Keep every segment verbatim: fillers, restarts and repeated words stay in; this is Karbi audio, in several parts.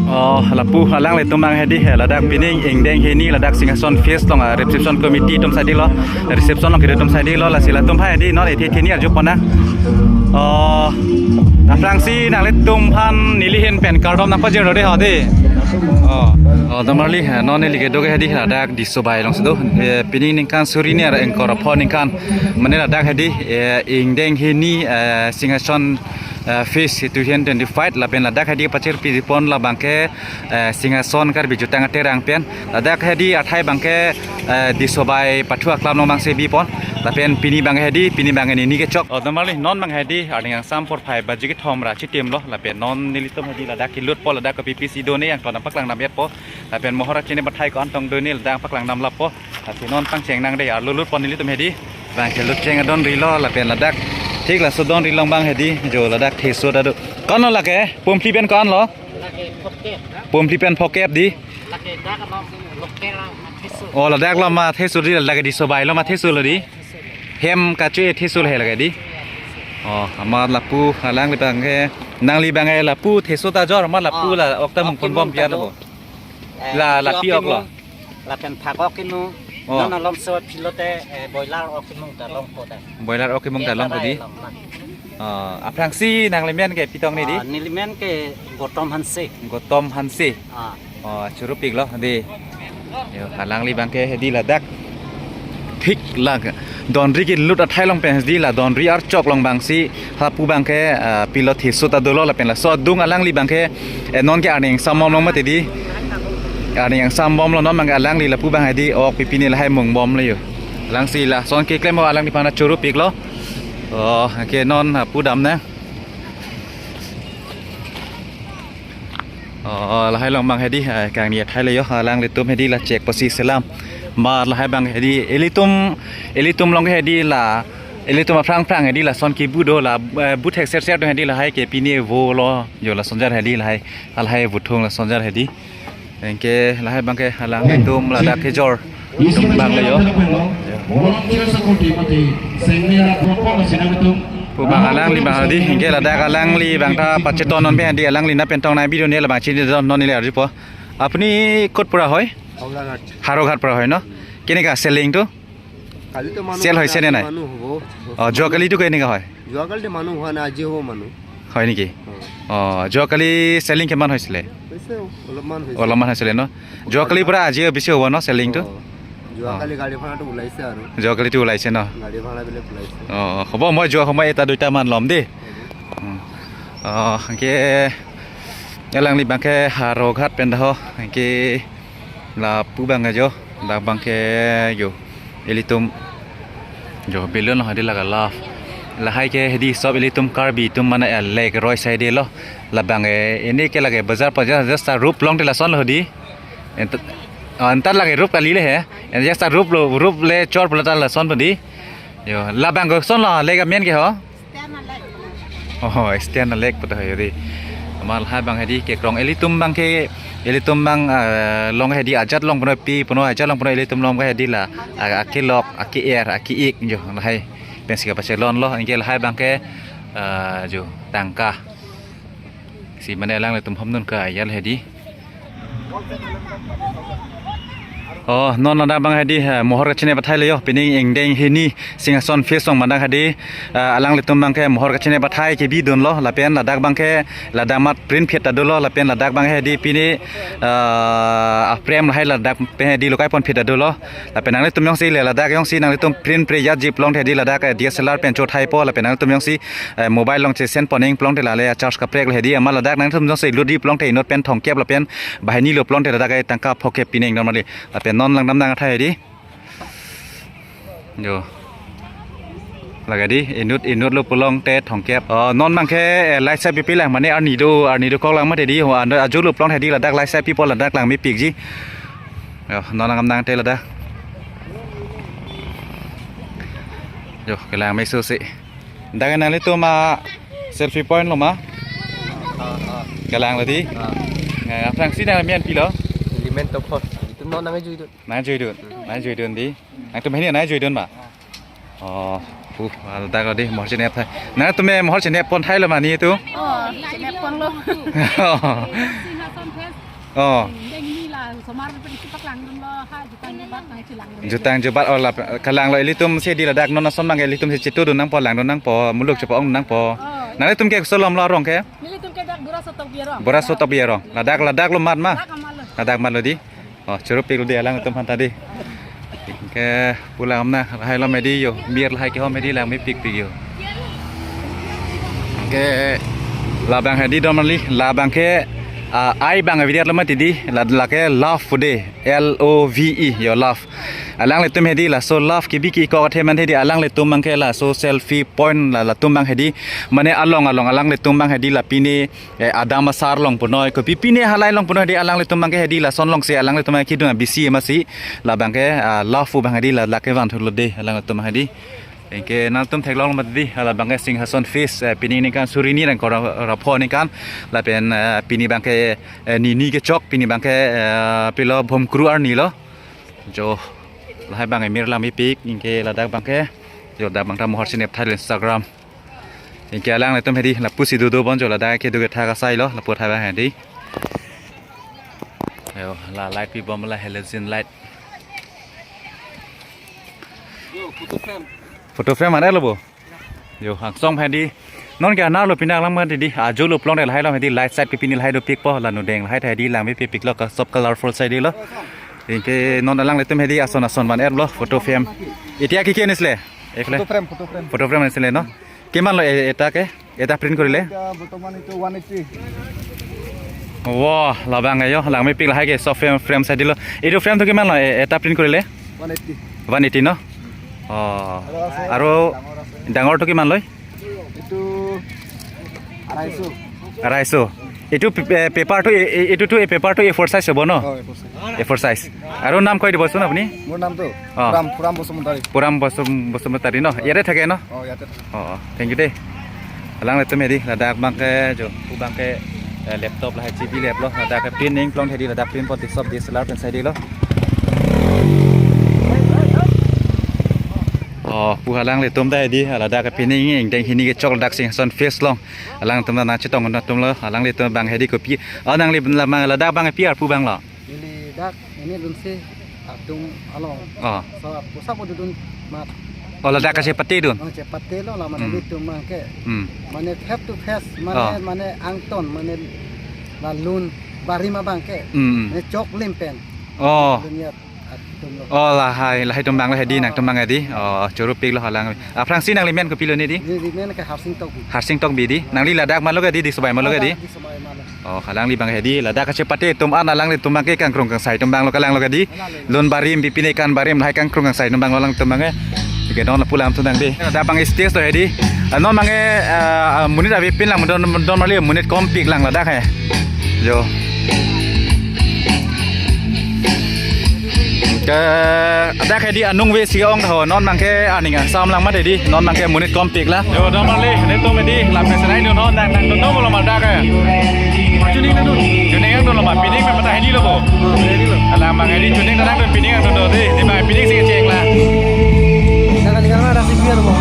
Oh, lapu alanglitum abang hedi, eh, ladak pining ingdeng hini ladak Singhason Fest along, ah, reception committee atum sadi lo, reception along kedo atum sadi lo, lasi latum hai hedi non ethe theni arju pon nang. Oh, aphrangsi nanglitum aphan neli ahin pen kardom nangpajir do de ho de. Oh, oh, damarli, eh, non neli kedo ke hedi ladak Disobai alongsi do, eh, pining ningkan suri hini ra ingkoi ra pho ningkan, mane ladak hedi, eh, ingdeng hini, eh, Singhason, eh, Fest two thousand twenty-five lapen ladak hedi pachirpi pon labang ke, eh, Singhason Karbi Jutang Aterang pen. Ladak hedi athai abang ke, eh, Disobai pathu aklam along abangsi bi pon. Lapen pini abang hedi, pini abang nini kechok. Oh, damarli non abang hedi, arni angsam porphai baji kethom ra chitim lo. Lapen non nelitum hedi ladak kelut po, ladak ke P P C do ne yang tonam paklang nam yat po. Lapen mohor kachini pathai ko-an tong do ne ladak paklang nam lap po. Lasi non pangcheng nang de, arlo lut pon nelitum hedi. Abang kelut cheng adon ri lo lapen ladak. Thik laso don ri along abang hedi, jo ladak theso ta do. Ko-an lo lake? Pumpli pen ko-an lo? Lake phokep, ha? Pumpli pen phokep di. Lake dak lo local lo ma theso. Oh, ladak lo ma theso di, lake Disobai lo ma theso lo di. Hem kacho-e theso lo he lake di. Oh, amat lapu alangli abang ke, nangli abang ke lapu theso ta jor, amat lapu, oh, la ok ta, ok mung pon bom kemung ta pian do lo. Eh, la, la pi ok lo. Lapen phak ok kinu. Oh. Non alomso philo te, eh, boiler ok kemung ta longpo ta. Boiler ok kemung ta longpo di. Long ma. Oh, aphrangsi nangli men ke pi tong ne di? Ah, neli men ke Gotom Hanse. Gotom Hanse. Ah. Oh, choro pik lo di. Yo, alangli abang ke hedi ladak. Thik la don ri kelut athai along pen hedi la don ri archok along abangsi lapu abang ke, ah, pilo theso ta dolo lapen laso adung alangli abang ke, eh, non ke arni angsam bom lo mati di. Arni angsam bom lo non abang ke alangli lapu abang hedi ok pi pine lahai mung bom lo yo. Alangsi lason keklem ho, alangliphan choro pik lo. Oh, ke non, ah, pudam na. Oh, oh, lahai along abang hedi, eh, kangni athai le yo, alanglitum hedi la chek pasi selam. Ma lahai abang hedi, ilitum, ilitum along hedi la, ilitum aphrang aphrang hedi lason kebu do la, eh, bu thek ser ser do hedi lahai ke pine vo lo, yo lason jar hedi lahai, lahai vuthung lason jar hedi. Anke lahai abang ke alanglitum ladak kejor. Tum bang le yo. Volunteer seperti mati. Sengni anak kelompok masih nang tum. Pu abang alangli abang di, anke ladak alangli abang ta pacheton non pen di, alangli na pen tong na video ne labang chini don non neli arju po. Apni kot pura hoy? Howraghat. Howraghat pura hoy no? কেনেকা selling টো? কালি তো মানুহ চেল হৈছে নে নাই? মানুহ হ'ব। অ, যোৱাকালিটো কেনেকা হয়? যোৱাকালি মানুহ হোৱা নাই, আজি হ'ব মানুহ। হয় নেকি? অ। অ, যোৱাকালি চেলিং কিমান হৈছিলে? হৈছে, অলপমান হৈছে। অলপমান হৈছিলে ন? যোৱাকালিৰ পৰা আজি বেছি হ'ব ন চেলিংটো? অ। যোৱাকালি গাড়ী ভাড়াটো ওলাইছে আৰু। যোৱাকালিটো ওলাইছে ন? গাড়ী ভাড়াবিলাক ওলাইছে। অ, অ, হ'ব, মই যোৱা সময় এটা দুইটামান ল'ম দেই। উম। অ, anke alangli abang ke Howraghat pen dah ho, anke lapu abang ke jo, la abang ke jo, ilitum jo, balloon lo hedi laga love. Lahai ke hedi sob ilitum Karbi atum mane, eh, lake roi side lo. Labang, eh, ini ke lake bazar pa ja, just a roof longte lason lo hedi. Ent-, oh, entar lake roof kali le he. En just a roof lo, roof le chor pula ta lason hedi. Yo, labang koson lo lake amen ke ho? Stand a lake. Oh, stand a lake pu ta hedi. Amat lahai abang hedi kekrong ilitum abang ke, ilitum abang, eh, along hedi ajat along puno pi puno ajat along puno ilitum along ke hedi la, a, akelok, ake-er, ake-ik jo lahai. Pensi kapachelon lo, anke lahai abang ke, eh, jo tangka. Si mane alanglitum hom nun ka ayal hedi. Oh, non ladak abang hedi, eh, mohor kachini pathai le yo, pining ingdeng hini Singhason Fest along ladak hedi, eh, alanglitum abang ke mohor kachini pathai kebi dun lo, lapen ladak abang ke ladak amat print phet ta dolo, lapen ladak abang hedi pini, eh, aprem lahai ladak pen hedi lokai pon phet ta dolo, lapen nanglitum jongsi le ladak jongsi nanglitum print pre yat jip longte hedi ladak, eh, D S L R pen chothai po, lapen nanglitum jongsi eh, mobile along chesen pon ing pulote lale charge kaprek le hedi, amat ladak nangtum jongsi lut di pulote inut pen thomkep lapen banghini lo pulote ladak ke tangka phokep pining normally. Lapen non langdam nang athai hedi. Jo. Lake di, inut, inut lo pulote thomkep. Oh, non abang ke, eh, light side pipi lang mane arni do, arni dokok lang mati di, ho, an, ajo lo pulote hedi ladak light side pipo ladak lang mepikji. Yo, non langdam nang te ladak. Jo, kelang meso si. Dak nanglitum a selfie point lo ma? Ah, ah. Kelang lo di. Ah. Eh, aphrangsi nangli men pilo? Neli men Tophon. Itum non nangjuidun. Nangjuidun. Nangjuidun di. Nangtum hini nangjuidun ma? Oh, pu, al dak lo di mohor chinep thai. Nangtum mohor chinep pon thai lo ma nelitum? Oh, chinep pon lo. Oh. Oh. Ingdeng hini la osomar pen isi paklangdunlo, ha jutang jubat nangchelangdun. Jutang jubat, oh, la kalanglo. Ilitum si di ladak non ason abang ke ilitum si chetudun nangpo, langdun nangpo, muluk chepa-ong nangpo. Oh. Nanglitum ke koson along lo arong ke? Nelitum ke dak Bura Sotokbi arong. Bura Sotokbi arong. Ladak, ladak lo amat ma? Dak amatlo. Ladak amatlo di. Oh, choro piklo di alanglitum aphanta di. Ke pulang amna lahai lo medi yo, mir lahai kehom medi lang mepikpik yo. Ke labang hedi don mali, labang ke, ah, ai abang avidiat lo mati di, la, lake Love pu de, L O V E, yo Love. Alanglitum hedi laso Love kebi kekok athe mane hedi alanglitum abang ke laso selfie point la, latum abang hedi, mane along along alanglitum abang hedi la pine eh, adam asar along punoi, kopi pine halai along punoi hedi alanglitum abang ke hedi lason along si alanglitum abang ke kidung abisi masi labang ke, ah, Love pu abang hedi la, lake van thulo de alanglitum abang hedi. Anke nangtum theklong mati di, labang ke Singhason Fish, eh, pini ningkan suri hini ra ingkoi ra, ra pho ningkan, lapen, eh, pini abang ke, eh, nini kechok, pini abang ke, eh, pilo bhomkru arni lo. Jo, lahai abang ke mir lang mepik, anke ladak abang ke, jo dak abang ta mohor sinep thai Instagram. Anke alanglitum hedi lapusi dodo bon jo ladak kedo kethak asai lo lapu thai abang hedi. Yo, la light pibom la halogen light. Yo, photo frame. Photo frame mana lo bo? Yo, angsong hedi. Non ke anerlo pini alam hedi. Ajo lo plong de lahai lo hedi light side ke pini lahai dopikpo la nodeng lahai hedi lang mepikpik lo ka sob colorful side lo. Anke non alanglitum hedi ason ason van er lo photo frame. Iti aki ke nisle? Ekle. Photo frame, photo frame. Photo frame nisle no? Kiman lo e-, eta ke? Eta print korile? Eta bortoman itu one eighty. Wah, labang ayo, lang mepik lahai ke sob frame, frame side lo. Itu frame tu kiman lo e-, eta print korile? One eighty. One eighty no? Oh. Aro ase. Aro dangor ase. Dangor tu kiman lo? Itu araiso. Araiso. Itu pe-, eh, paper tu, eh, eh, itu tu, eh, paper tu A four size hobo no? Oh, A four size. A four size. Aro nam koi dibochun apuni? Mur nam tu? Oh. Puram, Puram Basumatary. Puram Basum-, Basumatary no? Yate thake no? Oh, yate thake. Oh, oh. Thank you de. Alanglitum hedi, ladak abang ke, jo, pu abang ke, eh, laptop lahai G B lap lo, ladak ke print ning plong hedi, ladak print pon ti sob D S L R pen side lo. Oh, pu alanglitum ta hedi, ladak ke pini ingdeng hini kechok ladak Singhason Fish along. Alangtum nangchetong atum lo, alanglitum abang hedi kopi. Oh, nangli abang ladak abang pi arpu abang lo? Neli dak ini dunsi adung along. Oh. So, pusat ko dodun amat. Oh, ladak kachepate dun? Oh, chepate lo la mane Hmm. ilitum abang ke. Hmm. Mane face to face, mane, Oh. mane angton, mane la lun barim abang ke. Hmm. Mane choklim pen. Oh. Dun ya. Oh, lahai, lahai atum abang lo hedi, nangtum abang hedi. Oh, choro piklo alang. Aphrangsi nangli men kopilo ne di? Neli men ke Harsing Tokbi. Harsing Tokbi di. Nangli ladak amatlo ke di, Disobai amatlo ke di? Oh, dak Disobai amatlo. Oh, alangli abang hedi, ladak kachepate atum an alanglitum abang ke kangkrung kangsai atum abang lo, kalanglo ke di. Lun barim, pipine kan barim, lahai kangkrung kangsai atum abang lo alangtum abang ke. Oke, non lapu alam atum nang di. Ladak abang stage lo hedi. Ah, non abang ke, ah, monit avepin lang, don, don mali monit kompik lang ladak he. Jo. Ke, dak hedi anung ve si ong ho, non abang ke aning asam lang mati di, non abang ke monit kompik la. Jo, don mali, netum hedi, lam ke senai dun ho, nang, nangdun dolo ma dak ke. Chuning nangdun. Chuning nangdun lo ma, pining me patah hedi lo bo. Oh, hedi lo. Alam abang hedi, chuning nangdun, pining nangdun do di, di abang pining si cheng la. Jangan dengar ada si biar bo.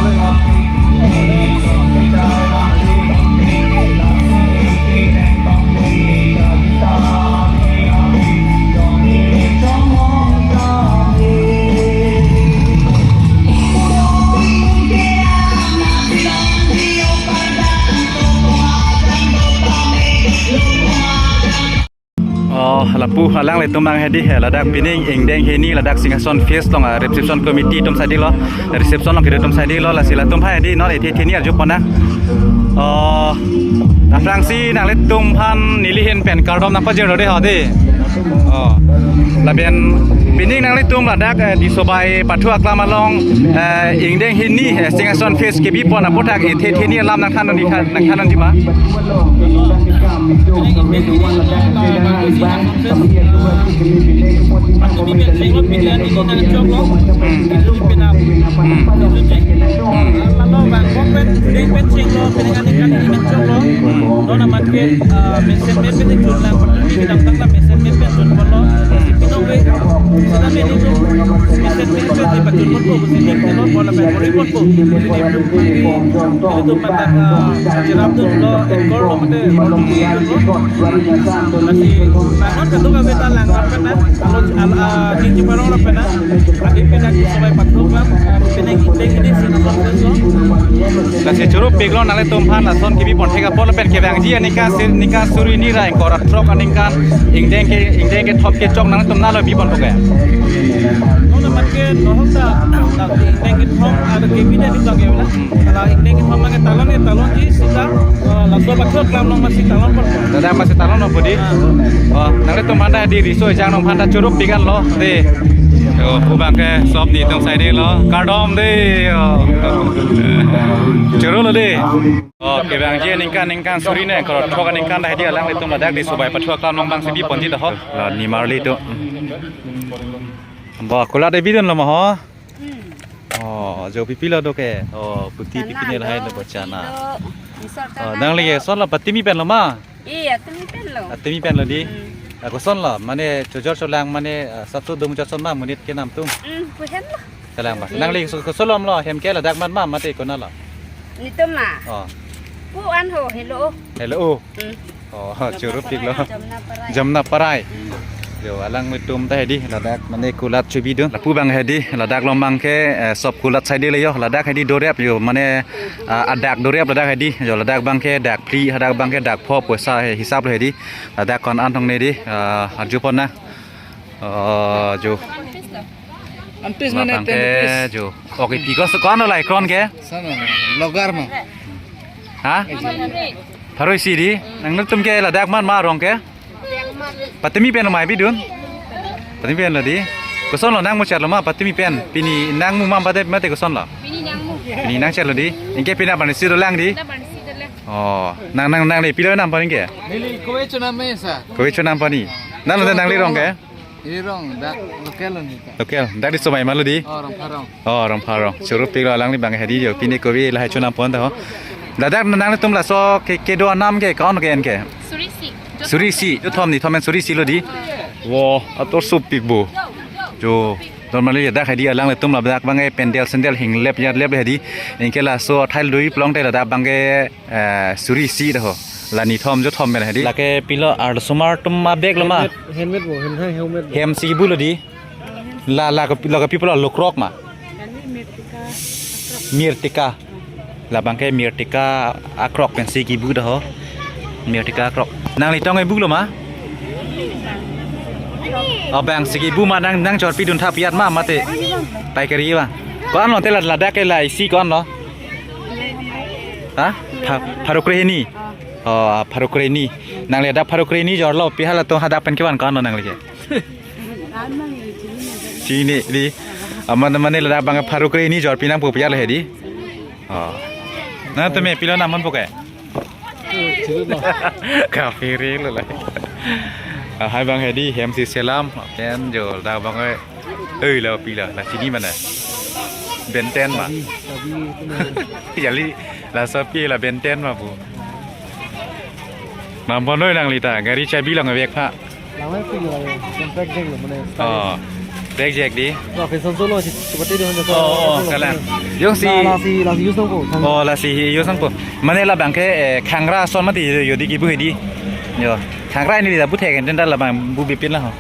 Oh, lapu alanglitum abang hedi, he, ladak pining ingdeng hini, ladak Singhason Fish along, ah, reception committee atum sadi lo, reception along kedo atum sadi lo, lasi latum aphan hedi non ethe ethe ni arju pon nang. Oh, aphrangsi nanglitum aphan neli ahin pen kardom nangpajir lo de ho de. Oh, lapen pining nanglitum ladak, eh, Disobai Pathu Aklam along, eh, ingdeng hini, eh, Singhason Fish kebi pon aphuthak ethe ethe ni alam nangthan nangji, nangthan nangji ma? Kadokave ta langrap pen na, alo, al-, ah, ninji parong rap pen na, adi pen na, sobai pathok lang, pen na, ingdeng ini sini song song. Lasi choro pik lo nanglitum aphan lason kebi pon thek apor lapen kevangji aningkan sir, ningkan suri ni ra ingkoi ra throk aningkan ingdeng ke, ingdeng kethom kechok nanglitum nalo bi pon thek ke. Nono mat ke nohok ta, ta ingdeng kethom ada kebi dah di belakang ya, na? Kalau ingdeng kethom ke talon ke talon ji sita, eh, laso pathok lang long masih talon pon. Ladak masih talon lo budi. Ah. Oh, nanglitum aphan ta di riso ejang nong aphan ta choro pik an lo de. Oh, pu abang ke sop ni tong sai de lo. Kardom de. Oh. Choro lo de. Oh, kevangji aningkan ningkan suri ni ingkoi ra throk aningkan ta hedi alanglitum ladak di sobai pathok lang long abang si bi ponji ta ho. La nimarli tu. Ba kulat de bidun lo ma ho. Hmm. Oh, jo pipi lo do ke. Oh, puti pipi ne lahai lo, chana pipi lo, bachana. Lo, insor. Oh, chana nangli lo. Ke son lo patimi pen lo ma? Iya, timi pen lo. Ah, timi pen lo di. Hmm. Ah, koson lo, mane chojor cholang mane, ah, sapso dum chot son ma monit kenam atum. Hmm, pu hem lo. Kalang ba. Hmm. Nangli so, koson lo, hem ke ladak mat ma mate konat lo? Netum ma. Oh. Pu an ho, helo. Helo. Hmm. Oh, choro pik lo. Jamnaparai. Jamnaparai. Hmm. Jo, alanglitum ta hedi, ladak mane kulat chobidun. Lapu abang hedi, ladak along abang ke, eh, sop kulat sai de le jo, ladak hedi dorep jo, mane, ah, adak dorep ladak hedi, jo, ladak abang ke dak phli, ladak abang ke dak pho, poisa he, hisap lo hedi, ladak kon an thong ne di, ah, arju pon na. Oh, jo. An piece mane abang ten ke rupees. Jo. Okay, piko se kon lo lai kron ke? Sana, logar ma. Ha? Pharo isi di. Nangtum ke ladak mat ma arong ke? Patimi pen lo ma bidun? Patimi pen lo di. Koson lo nang muchar lo ma patimi pen. Pini nang mu ma pate mate koson lo? Pini nang mu. Pini nang char lo di. Ingke pini aphan isi dolang di. Pini aphan isi dolang. Oh, nang nang nangli pilo nam pani ke? Neli kove chonam me sa. Kove chonam pani. Nang lo nangli rong ke? Iri rong, dak local lo ni ta. Local, dak di sobai ma lo di? Oh, Rongpharong. Oh, Rongpharong. Choro pik lo alangli abang hedi jo. Pini kove lahai chonam pon ta ho. Ladak nanglitum laso ke, kedo anam ke, kaon ke en ke? Suri isi. Suri isi. Jo thom ni thom en suri isi lo di. Wo, ator sop pik bo. Jo. Normally ladak hedi alanglitum ladak abang ke pandal sandal hing lep yat lep hedi. Ingke laso athai dui plong te ladak abang ke eh, suri isi do ho. La ni thom jo thom pen hedi. Lake pilo arlosomar atum abag lo ma? Handmade, handmade bo, handmade, handmade bo. Hem si bu lo di. La, la ke, la ke pilo lo krok ma? Mirtika. Labang ke mirtika akrok pen si kibu do ho. Mirtika akrok. Nangli tong e bu lo ma? Abang si kibu ma nang, nang chor pidun thap yat ma mate. Paikari ba. Ko-an lo te la, ladak ke la isi ko-an lo? Ha? Pha-, pharo kre hini. Oh, pharo kre hini. Nangli dak pharo kre hini jor lo, pi hala tong hadak pen kevan ko-an lo nangli ke? Chini di. Aman mane ladak abang pharo kre hini jor pinang po piar lo hedi. Oh. Nangtum me pilo nam pon po ke? Kaphere lo la. Ah, hai abang hedi hem si selam, pen jo ladak abang eh. Oi, la pilo, la chini mana? Benten ma. Chabi, chabi itu mah. Jali, laso pi la Benten ma bu. Nam pon noi nangli ta, gari chabi lang vek pha. Lang vek phi lo, contract jack lo mane. Oh, back jack di. Lo, ke son solo si, seperti itu hanya. Oh, oh, kalang. Jongsi. La, lasi, lasi use nangpo. Oh, lasi use nangpo. Mane labang ke, eh, khangra ason mati jo, jo di kibu hedi. Jo, khangra hini di ta bu thek enten ta labang bu bipin la ho.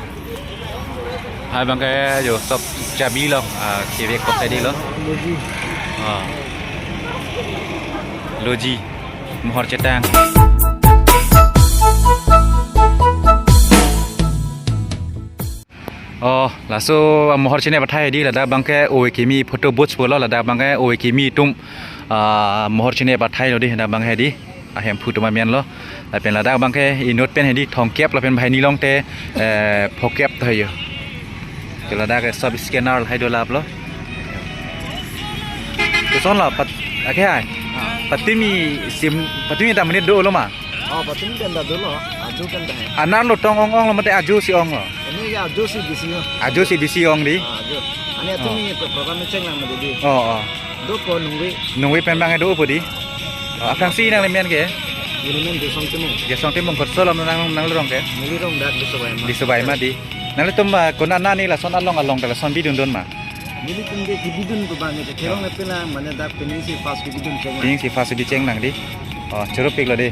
Hai abang ke jo sop chabi lo, ah, kevek kok tadi lo. Loji. Ah. Loji. Mohor chetang. Oh, laso, ah, mohor chenep athai di ladak abang ke ove kimi photo booth pulo ladak abang ke ove kimi atum, ah, mohor chenep athai lo di ladak abang hedi. Ahemphu atum amen lo. Lapen ladak abang ke inut pen hedi thomkep lapen banghini along te, eh, phokep ta ho. Ke ladak ke sop scanner lahai dolap lo. Koson lo pat, ake hai. Ah. Patimi sim, patimi ta monit dolo ma? Oh, patimi pen ta dolo. Ajo pen ta hai. Anan lo tong ong ong lo mate ajo si ong lo? Ini ya ajo si bisi lo. Ajo si bisi ong di? Ah, ajo. Ani atum. Oh. Ini ke program ni cheng lang mati di. Oh, oh. Dopo nungwi. Nungwi pen abang dopo di. Oh, aphrangsi nangli men ke? Neli men Gesong Timung. Gesong Timung, koson lo nang, nangli rong ke? Neli rong dak di sobai ma. Di sobai ma di. Nanglitum, ah, konat nani lason along along ta lason bidun dun ma? Nelitum ke kebidun pu abang ke. Kerong le pela mane dak pining si first kebidun cheng lang. Pining si first di cheng lang di. Oh, choro pik lo di.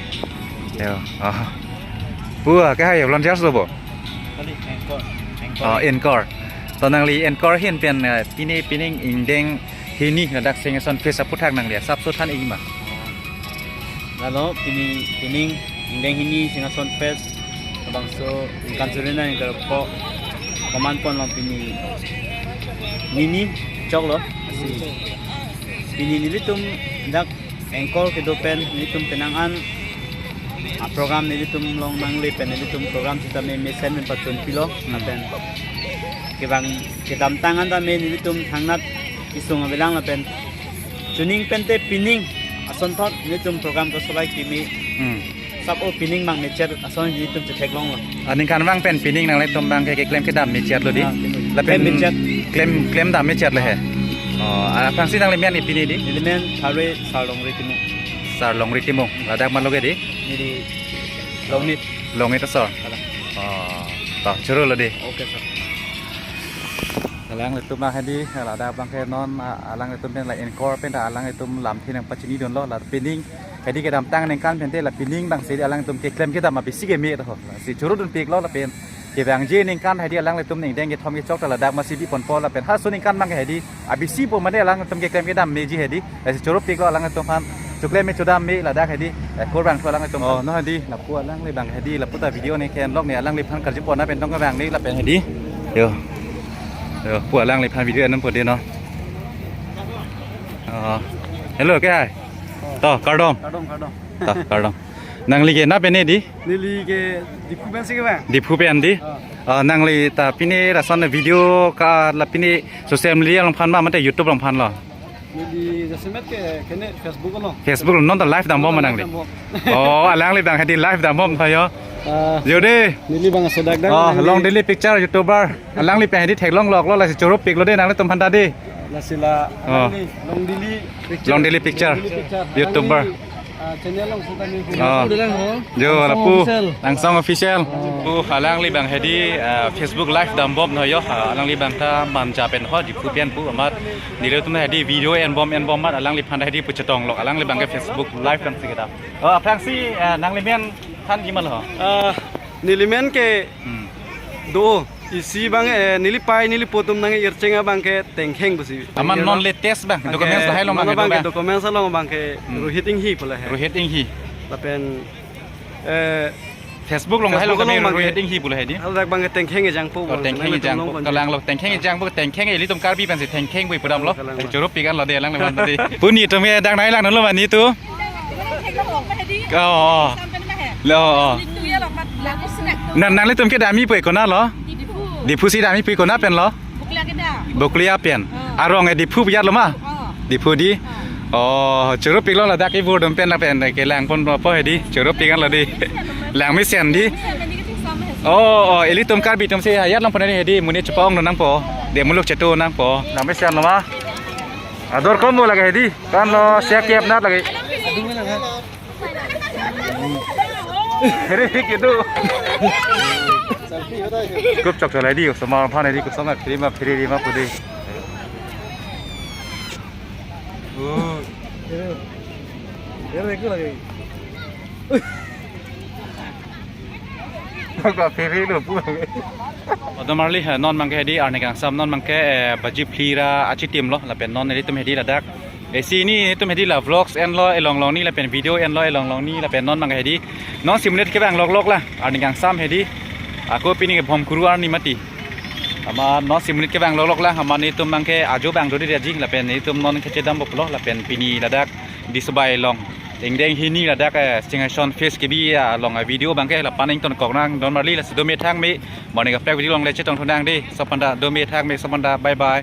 Yo. Oh. Pu, ah, ke hai volunteers lo bo? Anchor. Anchor. Oh, anchor. To nangli anchor ahin pen, eh, pini pining ingdeng hini ladak Singhason Fest aphuthak nangli asapso than-ik ma? Lalo pini pining ingdeng hini Singhason Fest labangso ingkan suri na ingkar po paman pon long pini nini choklo. Lasi pini nelitum dak anchor kedo pen nelitum penang an a program nelitum along nangle pen nelitum program sitame mesen pen pachun pilo. Hmm. Lapen kevang kedamtang an tame nelitum thangnat kesung avelang lapen chuning pente pining asonthot nelitum program kasolai kimi. Hmm. Sap o pining abang mechet ason nelitum chetheklonglo. Aningkanvang pen pining nanglitum abangke keklem kedam mechetlo di. Ah, keklem. Lapen klem mechet. Klem, klem dam mechetlo he. Oh, aphrangsi nangli men ni pini di? Neli men Tharve Sarlongri Timung. Sarlongri Timung. Ladak maloke di? Neli Longnit. Longnit asor. Kalang. Oh, to, chorolo di. Okay, sir. Alanglitum abang hedi, ladak abangke non, ah, alanglitum pen la anchor pen ta alanglitum lamthe nangpachinidunlo, la pining hedi kedamtang aningkan pente la pining abangsi di alanglitum keklem kedam abisi keme to. Si chorodunpiklo lapen kevangji aningkan hedi alanglitum ingdeng kethom kechok ta ladak masi biponpo lapen halaso aningkan abangke hedi abisi pu mane alanglitum keklem kedam meji hedi. Lasi choropiklo alanglitum aphan, choklem me chodam me ladak hedi, eh, kurvangthu alanglitum aphan. Oh, non hedi, lapu alangli abang hedi, lapu ta video ne ken lok ne alangliphan karjupon na pen tong kevang ne lapen hedi. Yo. Yo, pu alangliphan video ennon po di non. Oh. Hello, ke hai? To, kardom. Kardom, kardom. To, kardom. Nangli ke na pen ne di? Neli ke Diphu pensi kevang. Diphu pen di? Ah. Ah, nangli ta pini lason video ka la pini social media along aphan ma mate YouTube along aphanlo? Neli jasemet ke kene Facebook along. Facebook along non ta live dambom ma nangli? Dambom. Oh, alangli abang hedi live dambom tha yo. Ah, yo de. Neli abang sodak dak. Oh, nangli. Long Daily Picture YouTuber. Alangli pen hedi theklong loklo lasi choropiklo de nanglitum aphan ta de. Lasi la, oh, alangli Long Daily Picture. Long Daily Picture. Long Daily Picture. YouTuber. Alangli, ah, channel along seta ni. Oh. Udah lang, oh. Jo, Langsong lapu. Official. Langsong Official. Oh. Pu alangli abang hedi, ah, Facebook live dambom tha yo. Ah, alangli abang ta Manja pen ho, Diphu pen pu amat. Nelitum hedi video enbom enbom amat alangliphan hedi pu chetong lok. Alangli abangke Facebook live dam si kedam. Oh, aphrangsi, ah, nangli men thanji ma lo? Ah, neli men ke, hmm, do. Isi abang, eh, neli pei, neli po atum nang-ircheng abangke Tengkheng pusi. Amat non latest abang, abangke, documents lahai along non abang abangke do abang. Documents along abangke, hmm, Rohit Inghi pule he. Rohit Inghi. Lapen, eh, Facebook along lahai along Facebook along kami abangke Rohit Inghi pule he di. Haladak abangke Tengkheng ejang po. Oh, Tengkheng ejang po. Kalang lo, Tengkheng ejang po, Tengkheng ilitum Karbi pensi Tengkheng pu pudam lo. Kalang lo. Choropik anlo de alangliphan ta di. Pu netum ke dak nai lang lo ma netum. Oh, oh. Lo, oh. Nang, nanglitum kedam-ik pu konatlo? Diphu. Diphu si dam-ik pu kona penlo? Bokolia kedam. Bokolia pen. Oh. Arong e Diphu pu ajatlo ma? Oh. Diphu di. Oh. Oh, choropiklo ladak ivur atum pen lapen kelang ponpo hedi. Choropik anlo di. Langmesen di. Oh, oh, ilitum Karbi atum si ajat lang pon hedi. Monit chepa-ong nangpo. De muluk chetu nangpo. Langmesenlo ma? Ador kom mo lage hedi. Kan lo siak kiap nat lagi. Hiri hik itu. Kup chok cholai di, osomar aphan hedi kup somar free ma free di ma pu di. Oh. Hiri hik lagi. Ko phiri lo pu. Otomarli, eh, non abangke hedi arni kangsam non abangke, eh, baji phli ra achitimlo lapen non ilitum hedi ladak. Isi netum hedi la vlogs enlo elong long ni lapen video enlo elong long ni lapen non abangke hedi. Non si monit kevang lok lok la arni kangsam hedi. Ako pini ke bhom kuru arni mati. Amat non si monit kevang lok lok la amat netum abangke ajo abang dodi aji lapen netum non kechedam boplo lapen pini ladak Disobai along. Ingdeng hini ladak, eh, Singhason Fest kebi, ah, along, eh, video abangke lapu-an ingtonkok nang, don marli lasi dome thakme, morning after video along le chetongthu nang di, sopan ta dome thakme, sopan ta bye bye.